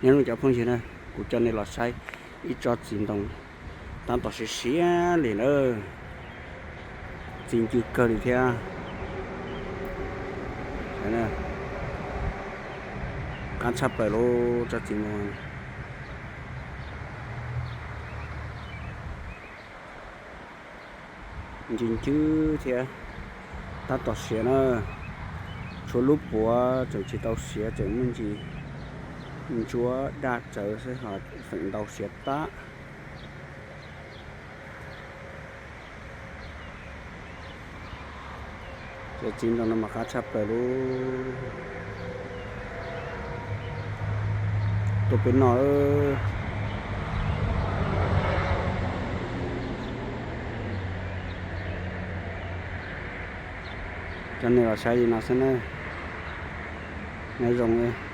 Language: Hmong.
Nyob zoo cov phooj ywg na, kuv coj nej los saib ib tsob txiv ntoo tab tom siav siav li na, txi ncw kawg li thiab. Qab tshaj plaws lub tsob txiv ntoo ncw ncw thiab, tab tom siav na. Tshuav lub puav tseem tsis tau siav, tseem muaj ntsis ntsuab daj tsawv xwb ho feem ntau siav tag. Cov txiv ntoo no mas qab tshaj plaws lub. Tuaj peb noj. Coj nej los saib li no xwb na. Nyob zoo.